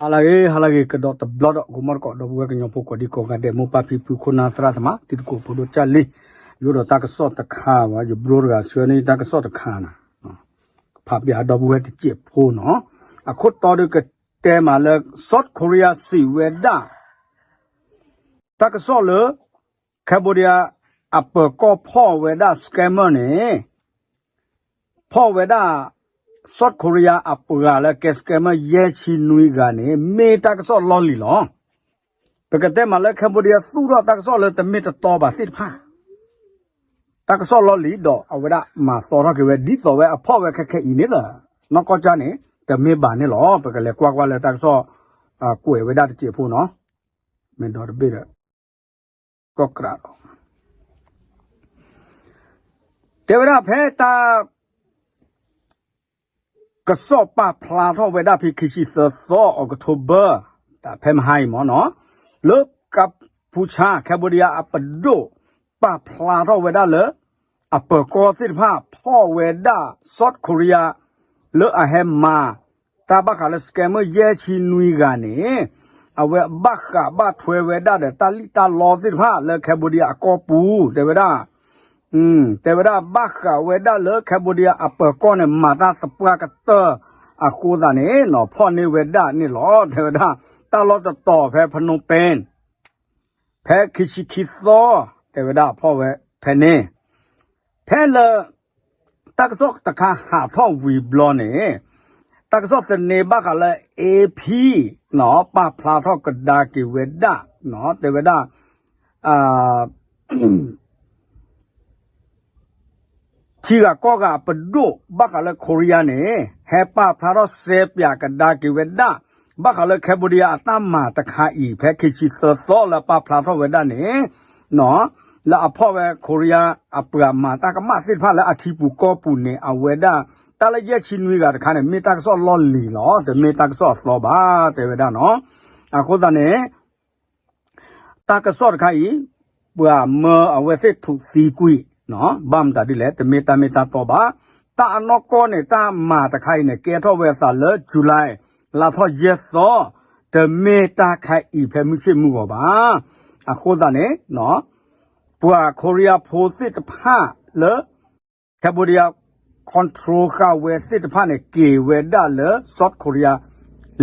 ဟါလၢအဂ့ၤ ဟါလၢအဂ့ၤ ကဒီးတဘျီဒီး ကိးမီၢ်တကိး ဒီပုၢ်ဝဲၢ်ကညီဖိ ကိးဒံကိးဂၤဒဲး မိၢ်ပၢ်ဖံဖု ခိၣ်နၢ်သရၣ်သမါ တံၤသကိးဖိဒိၣ်ကၢ်လံ, ယအိၣ်ဒီးတၢ်ကစီၣ်တခါဘၣ် ယဘျီတဂၤဆှၢန့ၢ် တၢ်ကစီၣ်တခါန့ၣ် ဖးပျးဒီပုၢ်ဝဲၢ်တစဲးဖိနီၤ, အခိၣ်တီဒီးကတဲမးလၢ South Korea စံးဝဲဒၣ် တၢ်ကစီၣ်လၢ Cambodia အပၢၤကီၢ်ဖီၣ်ဝဲဒၣ် scammer န့ၣ် ဖီၣ်ဝဲဒၣ် South Korea အပှၤလၢကဲ scammer ယဲၢ်ဆံနွံဂၤန့ၣ် မ့ၢ်တၢ်ကစီၣ်လီၢ်လံၤလီၤ. ပကတဲမးလၢ Cambodia သူၣ်ထီၣ်တၢ်ကစီၣ်လၢတမ့ၢ်တတီဘၣ်သ့ၣ်တဖၣ် တၢ်ကစီၣ်လီၢ်လံၤဒီး အဝဲဒၣ်မၤသီထီၣ်က့ၤဝဲ ဒ်သိးဝဲအဖီၣ်ဝဲခဲခဲအံၤန့ၣ်လီၤ. နီၢ်ကီၢ်ကၢ်န့ၣ် တမ့ၢ်ဘၣ်န့ၣ်လီၤ. ပကလဲၤကွၢ်ကွၢ်လၢတၢ်ကစီၣ် ကွဲးဝဲဒၣ်တစဲးဖိနီၤ, မ့ၢ်ဒီတဘ့ၣ်ဒီး ကီၢ်ကြးလီၤ. တဲဝဲဒၣ်ဖဲတၢ် ကစီၣ်ပာ်ဖျါထီၣ်ဝဲဒၣ်ဖဲခံဆံသၢသီ October ဖဲမဟါအံၤမ့ၢ်နီၤ, လၢကပူၤဆါ Cambodia အပဒိၣ် ပာ်ဖျါထီၣ်ဝဲဒၣ်လၢ အပၢၤကီၢ်သ့ၣ်တဖၣ် ဖီၣ်ဝဲဒၣ် South Korea လၢအဟဲမၤ တၢ်ဘၣ်ဃးလၢ scammer ယဲၢ်ဆံနွံဂၤန့ၣ် အဝဲဘၣ်ဃးဘၣ်ထွဲဝဲဒၣ်ဒီးတၢ်လံၣ်တၢ်လီသ့ၣ်တဖၣ်လၢ Cambodia အကီၢ်ပူၤ တဲဝဲဒၣ် တဲဝဲဒၣ်ဘၣ်ဃးဝဲဒၣ်လၢ Cambodia အပၢၤကီၢ်န့ၣ် မၤတၢ်သပှၢ်ကတၢၢ်အဃိသတးန့ၣ်နီၤ ဖီၣ်န့ၢ်ဝဲဒၣ်န့ၣ်လီၤ. တဲဝဲဒၣ် တၢ်လီၢ်တတီၤဖဲ Phnom Penh ဖဲခံဆံခံသီ တဲဝဲဒၣ်ဖီၣ်ဝဲဖဲန့ၣ် ဖဲလၢ တၢ်ကစီၣ်တခါဟးထီၣ်ဝံၤဘျီန့ၣ် တၢ်ကစီၣ်သန့ဘၣ်ဃးလၢ AP နီၤ ပာ်ဖျါထီၣ်ကဒါက့ၤဝဲဒၣ် တဲဝဲဒၣ် ထံဂၤကီၢ်ဂၤအပဒိၣ် ဘၣ်ဃးလၢ Korea န့ၣ် ဟဲပာ်ဖျါထီၣ်စဲးပၠးကဒါက့ၤဝဲဒၣ် ဘၣ်ဃးလၢ Cambodia အတၢ်မၤတခါအံၤ ဖဲခံဆံသၢသီလၢပာ်ဖျါထီၣ်ဝဲဒၣ်န့ၣ် လၢအဖီၣ်ဝဲ Korea အပှၤမၤတၢ်ကမၣ်သ့ၣ်တဖၣ်လၢအထံပူၤကီၢ်ပူၤန့ၣ် အဝဲဒၣ် တၢ်လၢယဲၢ်ဆံနွံဂၤတခါန့ၣ် မ့ၢ်တၢ်ကစီၣ်လီၢ်လံၤလီၤ တမ့ၢ်တၢ်ကစီၣ်အသီဘၣ် တဲဝဲဒၣ်နီၤ. အဃိသတးန့ၣ် တၢ်ကစီၣ်တခါအံၤ ပှၤမၢအဝဲသ့ၣ်ထူးသံကွံာ် ဘၣ်မတၤဒ်လဲၣ် တမ့ၢ်တၢ်မ့ၢ်တၢ်တီဘၣ်. တၢ်အနီၢ်ကီၢ်န့ၣ် တၢ်မၤတခါအံၤန့ၣ် ကဲထီၣ်ဝဲအသးလၢ July လါထီၣ်ယဲၢ်သီ တမ့ၢ်တၢ်ခဲအံၤဖဲမုၢ်ဆ့ၣ်မုၢ်ဂီၤဘၣ်. အဃိသတးန့ၣ် ပှၤ Korea ဖိသ့ၣ်တဖၣ်လၢ Cambodia control ဃာ်ဝဲသ့ၣ်တဖၣ်န့ၣ် က့ၤဝဲဒၣ်လၢ South Korea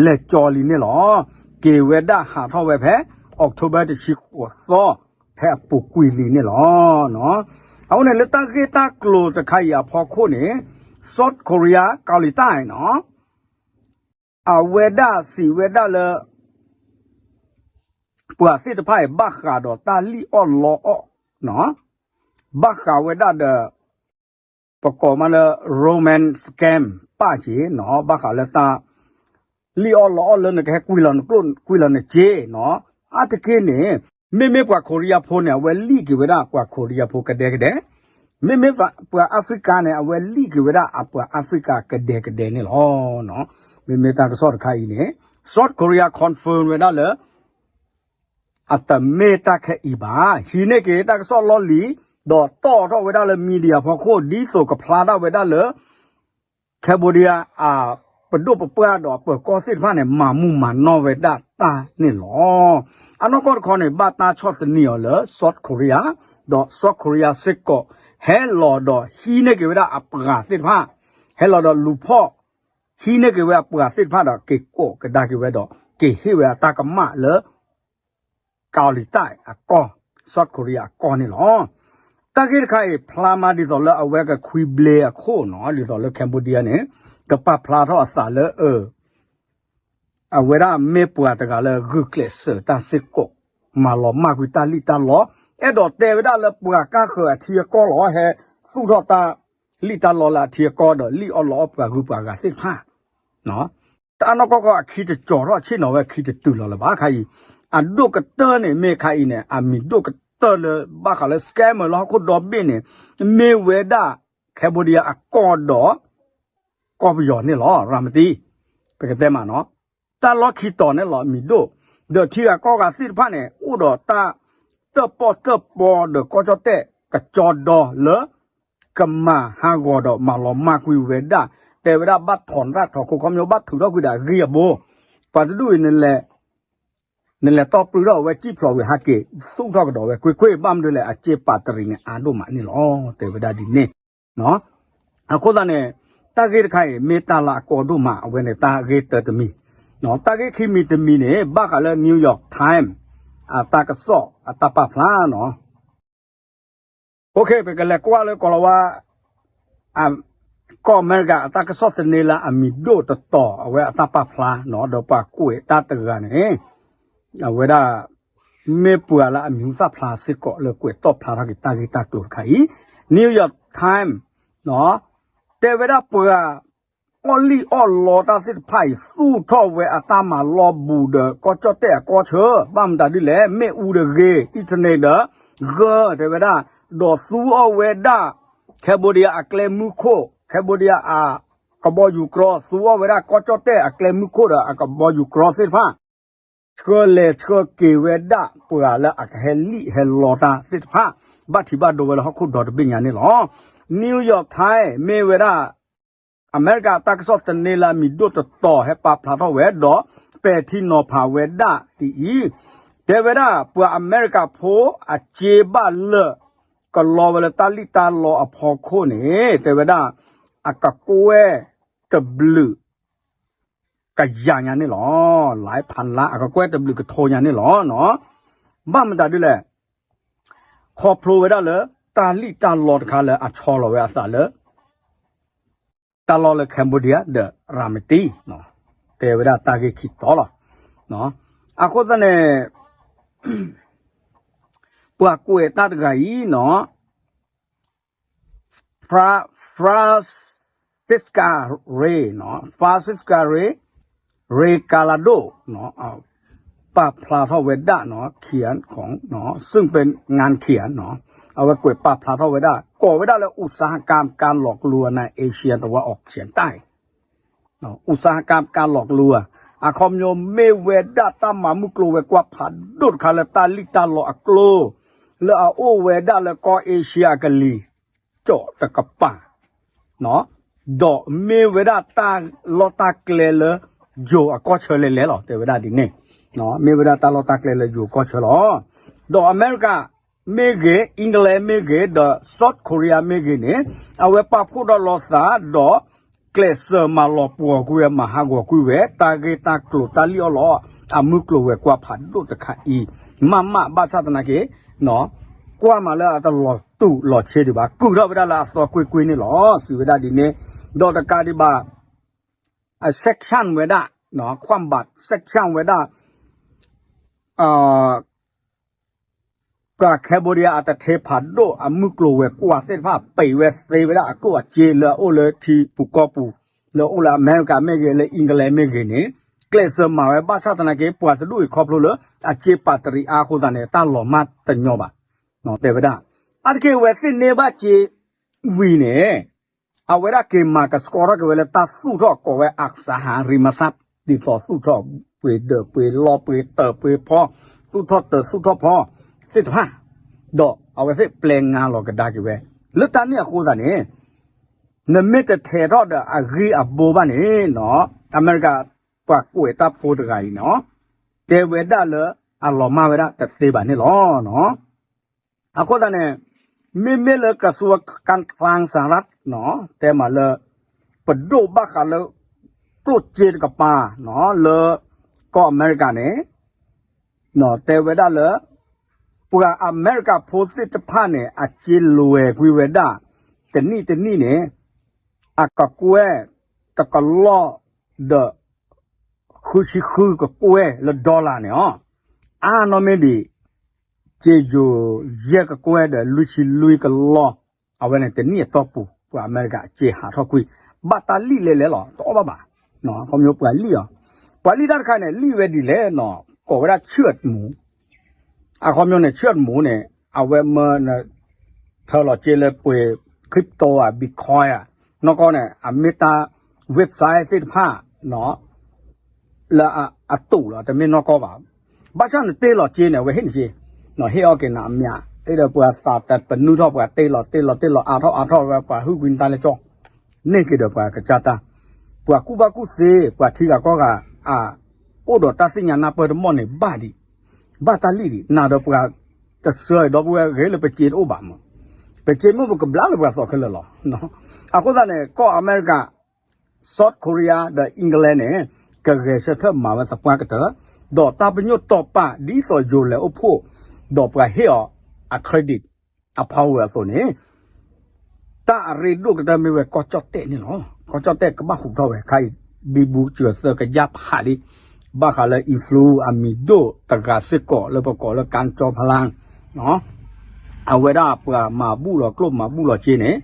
လဲၤကၠီလံန့ၣ်လီၤ. က့ၤဝဲဒၣ်ဟးထီၣ်ဝဲဖဲ October တဆံဃိးသီ ဖဲအပူၤကွံာ်လံန့ၣ်လီၤ. အဃိန့ၣ်လၢတၢ်ဂ့ၢ်တၢ်ကျိၤတခါအံၤအဖီခိၣ်န့ၣ် South Korea ကီၤလံၤတၢ်နီၤ အဝဲဒၣ်စံးဝဲဒၣ်လၢ ပှၤသ့ၣ်တဖၣ်အံၤ ဘၣ်ဃးဒီးတၢ်လံၣ်အီၣ်လီအီၣ် ဘၣ်ဃးဝဲဒၣ်ဒီး ပကိးမးလၢ romance scam ပၣ်က့ၤနီၤ ဘၣ်ဃးလၢတၢ် လံၣ်အီၣ်လီအီၣ်လၢနကဟဲကွံာ်လီၤနကျိၣ်ကွံာ်လီၤနစ့နီၤ. အါတက့ၢ်န့ၣ် မ့မ့ၢ်ပှၤ Korea ဖိန့ၣ် အဝဲလံၣ်က့ၤဝဲဒၣ်ပှၤ Korea ဖိကဒဲကဒဲ, မ့မ့ၢ်ပှၤ Africa န့ၣ် အဝဲလံၣ်က့ၤဝဲဒၣ်အပှၤ Africa ကဒဲကဒဲန့ၣ်လီၤ. မ့မ့ၢ်တၢ်ကစီၣ်တခါအံၤန့ၣ် South Korea confirm ဝဲဒၣ်လၢ အတမ့ၢ်တၢ်ခဲအံၤဘၣ်. ဟံးန့ၢ်က့ၤတၢ်ကစီၣ်လီၢ်လံၤ ဒီးတီၣ်ထီၣ်ဝဲဒၣ်လၢ media ဖီခိၣ် ဒ်သိးကဖျါဒၣ်ဝဲဒၣ်လၢ Cambodia အပဒိၣ်ပပှၢ်ဒီးအပၢၤကီၢ်သ့ၣ်တဖၣ်န့ၣ် မၤမူမၤနီၣ်ဝဲဒၣ်တၢ်န့ၣ်လီၤ. အနီၢ်ကီၢ်တခီန့ၣ် ဘၣ်တၢ်ဆီၣ်သနံးအီၤလၢ South Korea ဒီး South Korea စ့ၢ်ကီး ဟဲလီၤဒီးဟံးန့ၢ်က့ၤဝဲဒၣ်အပှၤသ့ၣ်တဖၣ် ဟဲလီၤဒီးလူၤဖီၣ် ဟံးန့ၢ်က့ၤဝဲအပှၤသ့ၣ်တဖၣ်ဒီး က့ၤကိးကဒါက့ၤဝဲဒီး က့ၤဟ့ၣ်ဝဲအတၢ်ကမၣ်လၢ ကီၤလံၤတၢ်အကီၢ် South Korea အကီၢ်န့ၣ်လီၤ. တၢ်ဂ့ၢ်တခါအံၤ ဖျါမးဒ်သိးလၢအဝဲကခွံဘျဲအခိၣ်နီၤ ဒ်သိးလၢ Cambodia န့ၣ် ကပာ်ဖျါထီၣ်အသးလၢအ အဝဲဒၣ်မ့ၢ်ပှၤတဂၤလၢဂုာ်ကျဲးစၢးတၢ်စ့ၢ်ကီး မၤလီၤမၢ်ကွံာ်တၢ်လံၣ်တၢ်လီ, အဲၣ်ဒိးတဲဝဲဒၣ်လၢပှၤကါဃၢၤအထံအကီၢ်လီၤ ဟဲသူၣ်ထီၣ်တၢ်လံၣ်တၢ်လီလၢအထံအကီၢ်ဒီး လံၣ်အီၣ်လီအီၣ်ပှၤဂုၤပှၤဂၤသ့ၣ်တဖၣ် တၢ်အနီၢ်ကီၢ်ကီၢ်အခံတကီၤထီၣ်ဆ့ၣ်နီၤဝဲခံတတုၤလီၤလၢၤဘၣ်ခါအံၤ, အဒိၣ်ကတၢၢ်န့ၣ် မ့ၢ်ခါအံၤန့ၣ် အမံၤဒိၣ်ကတၢၢ်လၢဘၣ်ဃးလၢ scammer လၢဟီၣ်ခိၣ်ဒီဘ့ၣ်န့ၣ် မ့ၢ်ဝဲဒၣ် Cambodia အကီၢ်ဒီး ကီၢ်ပယီၤန့ၣ်လီၤ ရၤမတံ ပကတဲမးနီၤ, တၢ်လီၢ်ခံတီၤန့ၣ်လီၤ အမံၤဒိၣ်, ဒီးထံဂၤကီၢ်ဂၤသ့ၣ်တဖၣ်န့ၣ် အိၣ်ဒီးတၢ်တၢၣ်ပီၣ်တၢၣ်ပီဒီးကီၢ်ကၠီၣ်တဲၣ် ကကၠီဒီလၢ ကမၤဟးဂီၤဒီးမၤလီၤမၢ်ကွံာ်ဝဲဒၣ်, တဲဝဲဒၣ်ဘၣ်ထိးရၣ်ထိးခိ ခီပညီဘၣ်ထုးထီၣ်ကွံာ်ဒီးအဂံၢ်အဘါ, ပှၤတဒူၣ်အံၤ နလဲၤတီၢ်ပြူထီၣ်ဝဲ စံၣ်ဖျိးဝံၤဟဲက့ၤ သူၣ်ထီၣ်ကဒီးဝဲကွ့ၢ်ကွ့ၢ် ဘၣ်မနုၤလဲၣ် အစ့ပာ်တရံးန့ၣ် အါဒိၣ်မးန့ၣ်လီၤ တဲဝဲဒၣ်ဒ်န့ၣ်. အဃိသတးန့ၣ် တၢ်ဂ့ၢ်တခါအံၤ မ့ၢ်တၢ်လၢအကီဒိၣ်မး အဝဲန့ၣ်တၢ်ဂ့ၢ်တၢတမံၤ, တၢ်ဂ့ၢ်ခံမံၤတမံၤန့ၣ် ဘၣ်ဃးလၢ New York Times အတၢ်ကစီၣ်အတၢ်ပာ်ဖျါန့ၣ်. ပကလဲၤကွၢ်လၢကိၤလၤဝါ ကီၢ်အမဲရကၤ အတၢ်ကစီၣ်သန့လၢအမံၤဒိၣ်တတီၤ အဝဲအတၢ်ပာ်ဖျါန့ၣ် ဒီးပှၤကွဲးတၢ်တဂၤန့ၣ် အဝဲဒၣ် မ့ၢ်ပှၤလၢအမံၤဟူသၣ်ဖျါစ့ၢ်ကီးလၢကွဲးတီၣ်ဖျါထီၣ်က့ၤတၢ်ဂ့ၢ်တၢ်ကျိၤတခါအံၤ New York Times တဲဝဲဒၣ်ပှၤ အီၣ်လံၣ်အီၣ်လီတၢ်သ့ၣ်တဖၣ်အံၤ သူၣ်ထီၣ်ဝဲအတၢ်မၤလီၢ်ဘူးဒီး ကီၢ်ကၠီၣ်တဲၣ်အကီၢ်ဆၢ ဘၣ်မတၤဒ်လဲၣ် မ့ၣ်အူဒီးဂ့ၤ internet ဒီး ဂၢၢ် တဲဝဲဒၣ် ဒီးသူအီၣ်ဝဲဒၣ် Cambodia အကျဲမုၢ်ခိၣ် Cambodia အကဘီယူၤကြီ သူအီၣ်ဝဲဒၣ်ကီၢ်ကၠီၣ်တဲၣ်အကျဲမုၢ်ခိၣ်ဒီး အကဘီယူၤကြီသ့ၣ်တဖၣ် ဆှၢလဲၤဆှၢက့ၤဝဲဒၣ်ပှၤလၢအကဟဲလံၣ်ဟဲလီတၢ်သ့ၣ်တဖၣ် ဘၣ်ထံးဘၣ်ဒိဝဲလၢဟီၣ်ခိၣ်ဒီတဘ့ၣ်ညါန့ၣ်လီၤ. New York Times မ့ၢ်ဝဲဒၣ် အမဲရကၤတၢ်ကစီၣ်သန့လၢအမံၤဒိၣ်တတီၤ ဟဲပာ်ဖျါထီၣ်ဝဲဒီး ပဲာ်ထံနီၤဖးဝဲဒၣ်ဒ်အံၤ, တဲဝဲဒၣ်ပှၤအမဲရကၤဖိအစ့ဘၣ်လၢ ကလီဝဲလၢတၢ်လံၣ်တၢ်လီအဖီခိၣ်န့ၣ် တဲဝဲဒၣ် အကကွဲၢ်တဘျုး ကယၤညါန့ၣ်လီၤ. လၢဖးလါ အကကွဲၢ်တဘျုးကထိညါန့ၣ်လီၤ. ဘၣ်မတၤဒ်လဲၣ် ခီဖျိဝဲဒၣ်လၢ တၢ်လံၣ်တၢ်လီတခါလၢအဆီလီၤဝဲအသးလၢ တၢ်လီၢ်လၢ Cambodia ဒီး Ramitty တဲဝဲဒၣ်တၢ်ဂ့ၢ်ခံတီၤလီၤ. အဃိသတးန့ၣ် ပှၤကွဲးတၢ်တဂၤအံၤန့ၣ် Francisca Rey, Francisca Rey, Rey Collado န့ၣ် ပာ်ဖျါထီၣ်ဝဲဒၣ် เขียนของ ซึ่งเป็นงานเขียน န့ၣ် အဝဲကွဲးပာ်ဖျါထီၣ်ဝဲဒၣ် ကိးဝဲဒၣ်လၢ อุตสาหกรรมการหลอกลวงในเอเชียตะวันออกเฉียงใต้ อุตสาหกรรมการหลอกลวง အခီပညီမ့ၢ်ဝဲဒၣ်တၢ်မၤမုၢ်ကျိၤဝဲၤကွာ်ဖးဒိၣ်တခါလၢတၢ်လံၣ်တၢ်လီအကျိၤ လၢအအိၣ်ဝဲဒၣ်လၢကီၢ်အ့ရှံယါအကလံၤ ကၠီၣ်တကပၤ ဒီးမ့ၢ်ဝဲဒၣ်တၢ်လီၢ်တၢ်ကျဲလၢယိၤအကီၢ်ဆၢလဲၣ်လဲၣ်လီၤ တဲဝဲဒၣ်ဒ်န့ၣ်, မ့ၢ်ဝဲဒၣ်တၢ်လီၢ်တၢ်ကျဲလၢယိၤကီၢ်ဆၢလီၤ. ဒီးအမဲရကၤမ့ၢ်ဂ့ၤ, England မ့ၢ်ဂ့ၤ, ဒီး South Korea မ့ၢ်ဂ့ၤန့ၣ် အဝဲပာ်ဖှိၣ်ဒီးလီၤသးဒီး ကျဲးစၢးမၤလီၤပှီၢ်ကွံာ်ဝဲ မၤဟးဂီၤကွံာ်ဝဲ တၢ်ဂ့ၢ်တၢ်ကျိၤတၢ်လံၣ်အီၣ်လီအီၣ် အမုၢ်ကျိၤဝဲၤကွာ်ဖးဒိၣ်တခါအံၤ, မ့ၢ်မးဘၣ်ဆၣ်သနာ်က့ ကွၢ်မးလၢအတလီၤတူာ်လီၤဆ့ဒံးဘၣ်, ကုာ်ထီၣ်ဝဲဒၣ်လၢအသီကွ့ၢ်ကွ့ၢ်န့ၣ်လီၤ. စံးဝဲဒၣ်ဒ်န့ၣ်, ဒီးတကးဒံးဘၣ် အ sanction ဝဲဒၣ်, ကွၢ်ဘၣ် sanction ဝဲဒၣ် ပှၤ Cambodia အတထဲဖးဒိၣ် အမုၢ်ကျိၤဝဲၤကွာ်သ့ၣ်တဖၣ် ပံးဝဲသ့ဝဲဒၣ်အကျိၣ်အစ့လၢအအိၣ်လၢထံပူၤကီၢ်ပူၤ, လၢအအိၣ်လၢအမဲရကၤမ့ၢ်ဂ့ၤ, လၢ England မ့ၢ်ဂ့ၤန့ၣ်, ကျဲးစၢးမၤဝဲဘၣ်ဆၣ်သနာ်က့ ပှၤတဒူၣ်အံၤခီဖျိလၢ အစ့ပာ်တရံးအါအဃိသတးန့ၣ် တၢ်လီၤမၢ်တညီဘၣ်, တဲဝဲဒၣ်. အါတက့ၢ်ဝဲသ့ၣ်န့ၢ်ဘၣ်စ့ဝံၤန့ၣ် အဝဲဒၣ်က့ၤမၤကဆှီထီၣ်က့ၤဝဲလၢတၢ်သူၣ်ထီၣ်ကိးဝဲ အကစၤဟးရံမၤစၢ် ဒ်သိးသူၣ်ထီၣ်ပှ့ၤဒၢးပှ့ၤလီၢ်ပှ့ၤတၢးပှ့ၤဖီ, သူၣ်ထီၣ်တၢးသူၣ်ထီၣ်ဖီသ့ၣ်တဖၣ်, ဒီးအဝဲသ့ၣ်ပျဲငါလီၤကဒါက့ၤဝဲ, လၢတၢ်န့ၣ်အဃိသတးန့ၣ် နမ့ၢ်တထဲးထီၣ်ဒီးအဂံၢ်အဘိဘၣ်န့ၣ်, အမဲရကၤပှၤကွဲးတၢ်ဖိတဂၤအံၤန့ၣ်, တဲဝဲဒၣ်လၢအလီၤမၢ်ဝဲဒၣ်တသ့ဘၣ်န့ၣ်လီၤ. အဃိသတးန့ၣ် မ့မ့ၢ်လၢ กระทรวงการคลังสหรัฐ တဲမးလၢ ပဒိၣ်ဘၣ်ဃးလၢ ကျိၣ်စ့တကပၤ လၢကီၢ်အမဲရကၤန့ၣ် တဲဝဲဒၣ်လၢ ပှၤအမဲရကၤဖိသ့ၣ်တဖၣ်န့ၣ် အစ့လွဲၤကွံာ်ဝဲဒၣ် တနံၣ်တနံၣ်န့ၣ် အကကွဲၢ်တကလီၢ်ဒီး ဃုဆံဃုကကွဲၢ်လၢ dollar န့ၣ်အီၤ, အါနီၢ်မ့ၢ်ဒံး စ့ယိၤယဲၢ်ကကွဲၢ်ဒီးလွံၢ်ဆံလွံၢ်ကလီၢ်, အဝဲန့ၣ်တနံၣ်အတီၢ်ပူၤ ပှၤအမဲရကၤအစ့ဟးထီၣ်ကွံာ်, ဘၣ်တၢ်လံၣ်လဲၤလဲၤလီၤ တအီၣ်ဘၣ်ဘၣ်, ခီဖျိပှၤလံၣ်အီၤ, ပှၤလံၣ်တၢ်တခါန့ၣ် လံၣ်ဝဲဒ်လဲၣ်န့ၣ် ကိးဝဲဒၣ် ဆှၢၣ်မူ အခီပညီန့ၣ် ဆှၢၣ်မူန့ၣ် အဝဲမၢ ထၢလီၤစ့လၢပှ့ၤ crypto ဧါ Bitcoin ဧါ, နီၢ်ကီၢ်န့ၣ် အမ့ၢ်တၢ် website သ့ၣ်တဖၣ် လၢအတူးလီၤ တမ့ၢ်နီၢ်ကီၢ်ဘၣ်. ဘၣ်ဆၣ်နတ့ၢ်လီၤစ့န့ၣ် အဝဲဟ့ၣ်နစ့, ဟ့ၣ်အီၣ်က့ၤနၤအမျး, အဲၣ်ဒိးပှၤသးတပနုာ်ထီၣ် ပှၤတ့ၢ်လီၤတ့ၢ်လီၤတ့ၢ်လီၤအါထီၣ်အါထီၣ်ဝဲ ပှၤဟုၣ်ကွံာ်နတၢ်လၢကၠီ, န့ၢ်က့ၤဒီးပှၤကစၢ်တၢ်, ပှၤကူၣ်ဘၣ်ကူၣ်သ့ ပှၤထံဂၤကီၢ်ဂၤ အ အိၣ်ဒီးတၢ်သ့ၣ်ညါနၢ်ပၢၢ်တမီၢ်န့ၣ် ဘၣ်ဒံး, ဘၣ်တၢ်လံၣ်ဒံး နၤဒီးပှၤတဆှၢဒီပုၢ်ဝဲၢ်ဂ့ၤလၢပစ့တအိၣ်ဘၣ်မး, ပစ့မ့ၢ်ပကဘျါလၢပှၤသီခဲလၢာ်လီၤ. အဃိသတးန့ၣ် ကီၢ်အမဲရကၤ South Korea ဒီး England န့ၣ် ကဂဲၤဆၢထၢၣ်မၤဝဲသပှၢ်ကတၢၢ်, ဒီးတၢ်ပညိၣ်တီၢ်ပာ်ဒ်သိးယိၤလဲၤအိၣ်ဖှိၣ်, ဒီးပှၤဟ့ၣ်အီၤအ credit အ power အသိးန့ၣ် တၢ်အရ့ဒိၣ်ကတၢၢ်မ့ၢ်ဝဲကီၢ်ကၠီၣ်တဲၣ်န့ၣ်လီၤ. ကီၢ်ကၠီၣ်တဲၣ်ကဘၣ်ဟူးထီၣ်ဝဲ ခါအံၤ ဘံဘူစၢၤသၢကယၢ်ဖးလံ, ဘၣ်ဃးလၢ အံၤဖလူ အမံၤဒိၣ်တဂၤစ့ၢ်ကီးလၢပကိးလၢ ကၣ်ကၠီဖလါ အဝဲဒၣ်ပှၤမၤဘူၣ်လီၤကျိၣ်မၤဘူၣ်လီၤစ့န့ၣ်,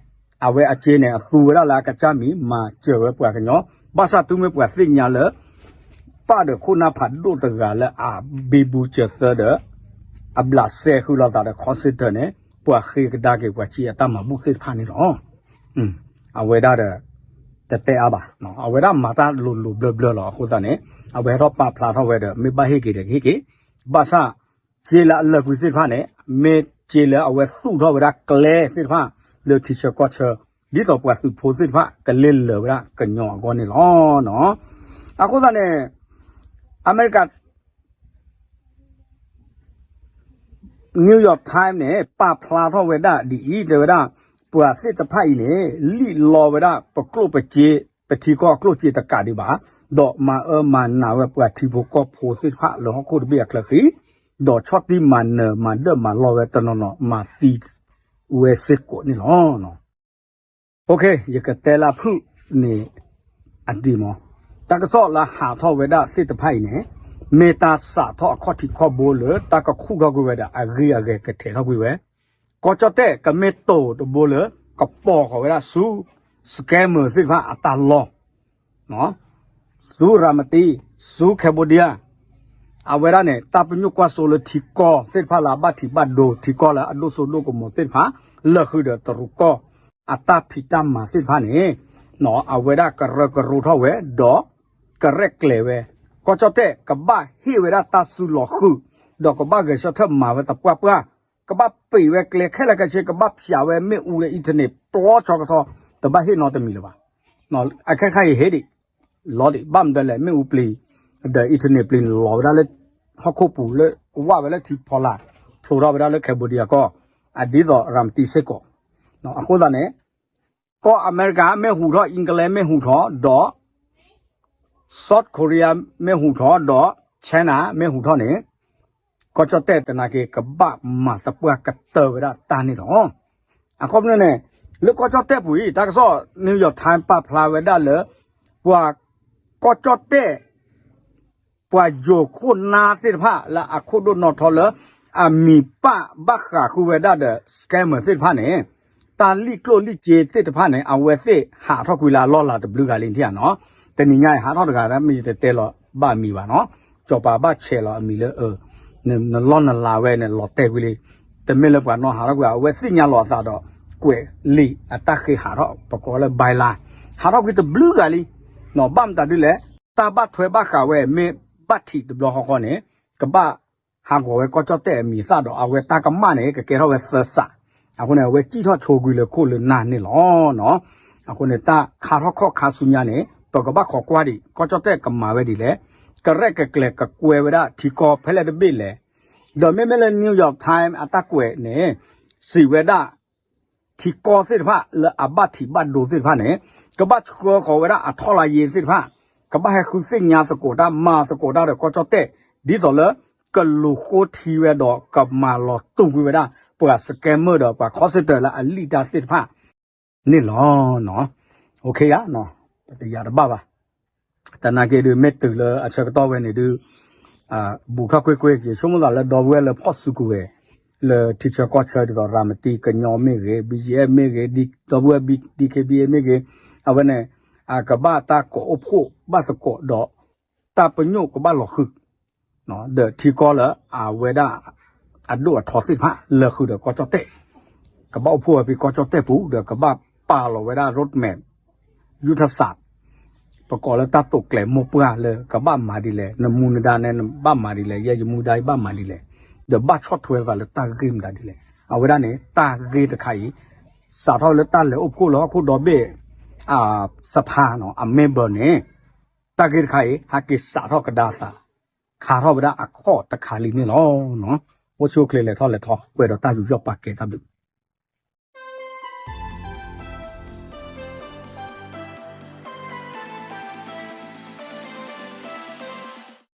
အဝဲအစ့န့ၣ် အသူဝဲဒၣ်လၢအကစၢ်မံၤ မၤစၢၤဝဲပှၤကညီ, ဘၣ်ဆၣ်တုၤမ့ၢ်ပှၤသ့ၣ်ညါလၢ ပၢ်ဒီးခိၣ်နၢ်ဖးဒိၣ်တဂၤလၢအဘံဘူစၢၤသၢဒီး အဘျးစဲဃုာ်လိာ်သးဒီး call center န့ၣ် ပှၤဃ့ကဒါက့ၤပှၤစ့အတၢ်မၤဘူၣ်သ့ၣ်တဖၣ်န့ၣ်လီၤ. အဝဲဒၣ်ဒီး တတဲအါဘၣ်, အဝဲဒၣ်မၤတၢ်လိၤလိၤဘျၢဘျၢလီၤ. အဃိသတးန့ၣ် အဝဲဟဲထီၣ်ပာ်ဖျါထီၣ်ဝဲဒီး မ့ၢ်ဘၣ်ဟ့ၣ်က့ၤဒီးကဟ့ၣ်က့ၤ, ဘၣ်ဆၣ် စ့လၢအလၢာ်ကွံာ်သ့ၣ်တဖၣ်န့ၣ် မ့ၢ်စ့လၢအဝဲသူၣ်ထီၣ်ဝဲဒၣ်ကျဲသ့ၣ်တဖၣ် လၢထံဆၢကီၢ်ဆၢ ဒ်သိးပှၤသုးဖိသ့ၣ်တဖၣ် ကလ့လၢာ်ဝဲဒၣ်ကညီအဂီၢ်န့ၣ်လီၤ. အဃိသတးန့ၣ် အမဲရကၤ New York Times န့ၣ် ပာ်ဖျါထီၣ်ဝဲဒၣ်ဒ်အံၤ တဲဝဲဒၣ် ပှၤသ့ၣ်တဖၣ်အံၤန့ၣ် လံၣ်လီဝဲဒၣ်ပကျိၣ်ပစ့ ပထံကီၢ်အကျိၣ်စ့တကးဒံးဘၣ်, ဒီးမၤအၢမၤနးဝဲပှၤထံဖိကီၢ်ဖိသ့ၣ်တဖၣ်လၢဟီၣ်ခိၣ်တဘ့ၣ်အချၢဃံ, ဒီးဆီၣ်တံၢ်မၤနၢၤမၤဒၢၣ်မၤလီဝဲတနီၤနီၤ မၤသံဝဲစ့ၢ်ကီးန့ၣ်လီၤ. ယကတဲလၢဖုၣ်န့ၣ် အဒံးမး, တၢ်ကစီၣ်လၢဟးထီၣ်ဝဲဒၣ်သ့ၣ်တဖၣ်အံၤန့ၣ် မ့ၢ်တၢ်စးထီၣ်အခီၣ်ထံးခီၣ်ဘိလၢတၢ်ကခူၣ်ထီၣ်ကွံာ်ဝဲဒီး အဂ့ၤအဂၤကထဲးထီၣ်ကွံာ်ဝဲ, ကီၢ်ကၠီၣ်တဲၣ်ကမ့ၢ်တိၤတဘိလၢ ကပိာ်ဃီၤဝဲဒၣ်ဆူ scammer သ့ၣ်တဖၣ်အတၢ်လီၢ် ဆူရၤမတံ, ဆူ Cambodia အဝဲဒၣ်န့ၣ် တၢ်ပညိၣ်ကွၢ်စိလၢထံကီၢ်သ့ၣ်တဖၣ်လၢအဘၣ်ထံးဘၣ်ဒိ ထံကီၢ်လၢအဒိၣ်စိဒိၣ်ကမီၤသ့ၣ်တဖၣ် လၢာ်ဃုာ်ဒီးတရူးကီၢ်အတၢ်ဖံးတၢ်မၤသ့ၣ်တဖၣ်န့ၣ် အဝဲဒၣ်ကရၢကရိထီၣ်ဝဲ ဒီးကရဲၣ်ကျဲၤဝဲ, ကီၢ်ကၠီၣ်တဲၣ်ကဘၣ်ဟ့ၣ်ဝဲဒၣ်တၢ်စုလီၤဃုာ်, ဒီးကဘၣ်ဂဲၤဆၢထၢၣ်မၤဝဲသပှၢ်ပှၢ်, ကဘၣ်ပံာ်ဝဲကျဲခဲလၢာ်ခဲဆ့ ကဘၣ်ဖျးဝဲမ့ၣ်အူဒီး internet ပျီဆီကထီ တဘၣ်ဟ့ၣ်နီတမံၤလၢၤဘၣ်. အခဲခါအံၤဟ့ၣ်ဒံး လီၤဒံး ဘၣ်မနုၤလဲၣ် မ့ၣ်အူပျံၤ ဒီး internet ပျံၤန့ၣ် လီၤဝဲဒၣ်လၢ ဟီၣ်ခိၣ်ပူၤလၢ ဝၢ်ဝဲလၢထံဖီလာ် ဖျိထီၣ်ဝဲဒၣ်လၢ Cambodia ကီၢ် အဒ်သိးရၤမတံစ့ၢ်ကီး, အဃိသတးန့ၣ် ကီၢ်အမဲရကၤမ့ၢ်ဟူးထီၣ် England မ့ၢ်ဟူးထီၣ်ဒီး South Korea မ့ၢ်ဟူးထီၣ်ဒီး China မ့ၢ်ဟူးထီၣ်န့ၣ် ကီၢ်ကၠီၣ်တဲၣ်သနာ်က့ ကဘၣ်မၤသပှၢ်ကတၢၢ်ဝဲဒၣ်တၢ်န့ၣ်လီၤ. အခီပညီန့ၣ် လၢကီၢ်ကၠီၣ်တဲၣ်ပူၤအံၤ တၢ်ကစီၣ် New York Times ပာ်ဖျါဝဲဒၣ်လၢ ပှၤကီၢ်ကၠီၣ်တဲၣ် ပှၤယိၤခိၣ်နၢ်သ့ၣ်တဖၣ်လၢအခိၣ်ဒိၣ်နီၢ်ထီလၢ အမံၤပာ်ဘၣ်ဃးဃုာ်ဝဲဒၣ်ဒီး scammer သ့ၣ်တဖၣ်န့ၣ် တၢ်လံၣ်ကျိၣ်လံၣ်စ့သ့ၣ်တဖၣ်န့ၣ် အဝဲသ့ၣ်ဟးထီၣ်ကွံာ်လၢအလီၢ်လၤတဘျုးဂၤလံထံၣ်ဧါနီၤ. တနံၤညါအံၤဟးထီၣ်တဂၤဒၣ် မ့ၢ်ယတတဲလီၤဘၣ်အမံၤဘၣ်နီၤ. စီၤပၤဘၣ်ဆဲးလီၤအမံၤလၢ နလီၢ်နလၤဝဲန့ၣ် လီၤတဲာ်ကွံာ်လံ. တမ့ၢ်လၢပှၤနီၢ်ဟးထီၣ်ကွံာ် အဝဲသ့ၣ်ညါလီၤအသးဒီး ကွဲးလံာ်အတၢ်ဃ့ဟးထီၣ် ပကိးလၢ ဘဲလါ ဟးထီၣ်ကွံာ်တဘျုးဂၤလံ. ဘၣ်မတၤဒ်လဲၣ် တၢ်ဘၣ်ထွဲဘၣ်ဃးဝဲမ့ၢ်ဘၣ်ထံးတဘျီဃီဃီန့ၣ် ကဘၣ်ဟးဂီၤဝဲကီၢ်ကၠီၣ်တဲၣ်အမံၤအသၣ်ဒီး အဝဲတၢ်ကမၣ်န့ၣ် ကကဲထီၣ်ဝဲသၢစး. အဃိန့ၣ် အဝဲစံၣ်ထီၣ်ဆိကွံာ်လၢခိၣ်လၢနၢ်န့ၣ်လီၤ. အဃိန့ၣ် တၢ်ခါထီၣ်ခီၣ်ခါဆူညါန့ၣ် ပကဘၣ်ခိးကွၢ်ဒံး ကီၢ်ကၠီၣ်တဲၣ်ကမၤဝဲဒ်လဲၣ်, ကရဲၣ်ကကျဲၤကကွဲဝဲဒၣ်ထံကီၢ်ဖဲလဲၣ်တဘ့ၣ်လဲၣ်. ဒီးမ့မ့ၢ်လၢ New York Times အတၢ်ကွဲးန့ၣ် စံးဝဲဒၣ် ထံကီၢ်သ့ၣ်တဖၣ်လၢအဘၣ်ထံးဘၣ်ဒိသ့ၣ်တဖၣ်န့ၣ် ကဘၣ်ဆှၢဃီၤဝဲဒၣ်အထီလါယ့သ့ၣ်တဖၣ်, ကဘၣ်ဟဲဃုသ့ၣ်ညါသကိးတၢ် မၤသကိးတၢ်ဒီးကီၢ်ကၠီၣ်တဲၣ် ဒ်သိးလၢ ကလူၤဃိထံဝဲဒီးကမၤလီၤတူာ်ကွံာ်ဝဲဒၣ် ပှၤ scammer ဒီးပှၤ call center လၢအလံၣ်တၢ်သ့ၣ်တဖၣ်န့ၣ်လီၤ. ပတယာ်တဘၣ်ဘၣ်. သနာ်က့ဒုး မ့ၢ်တုၤလၢအဆၢကတီၢ်ဝဲန့ၣ်ဒုး ဘူးထီၣ်ကွ့ၢ်ကွ့ၢ် ယဆိကမိၣ်သးလၢဒီပုၢ်ဝဲၢ်လၢဖီၣ်စုကဝဲၤ လၢထံဆၢကီၢ်ဆၢဒ်သိး ရၤမတံကညီမ့ၢ်ဂ့ၤ, BGF မ့ၢ်ဂ့ၤ, ဒီပုၢ်ဝဲၢ် DKBA မ့ၢ်ဂ့ၤ, အဝဲန့ၣ် ကဘၣ်တၢ်ကိးအိၣ်ဖှိၣ်ဘၣ်သကိးဒီး တၢ်ပညိၣ်ကဘၣ်လီၤဃုာ် ဒီးထံကီၢ်လၢအဝဲဒၣ် အဒိၣ်အထီသ့ၣ်တဖၣ် လၢာ်ဃုာ်ဒီးကီၢ်ကၠီၣ်တဲၣ်, ကဘၣ်အိၣ်ဖှိၣ်ဝဲဖဲကီၢ်ကၠီၣ်တဲၣ်ပူၤ ဒီးကဘၣ်ပာ်လီၤဝဲဒၣ် roadmap ယူၢ်ထၢၣ်စး ပကိးလၢတၢ်တိာ်ကျဲၤမိၢ်ပှၢ်လၢကဘၣ်မၤဒ်လဲၣ်, နမူနဒါန့ၣ် နဘၣ်မၤဒ်လဲၣ်, ယဲယမူဒါယဘၣ်မၤဒ်လဲၣ်, ဒီးဘၣ်ဆီၣ်ထွဲသးလၢတၢ်ဂ့ၢ်မတၤဒ်လဲၣ်. အဝဲဒၣ်န့ၣ် တၢ်ဂ့ၢ်တခါအံၤ စးထီၣ်လၢတၢ်လဲၤအိၣ်ဖှိၣ်လၢဟီၣ်ခိၣ်ဒီဘ့ၣ် စဖါ အ member န့ၣ် တၢ်ဂ့ၢ်တခါအံၤ ဟဲက့ၤစးထီၣ်ကဒါသး ခးထီၣ်ဝဲဒၣ်အခီၣ်တခါလံန့ၣ်လီၤ. အိၣ်ဆူၣ်အိၣ်ချ့လဲၤထီၣ်လဲၤထီ ပှဲၤဒီးတၢ်ယူးယီၣ်ပာ်ကဲတၢ်ဘျုး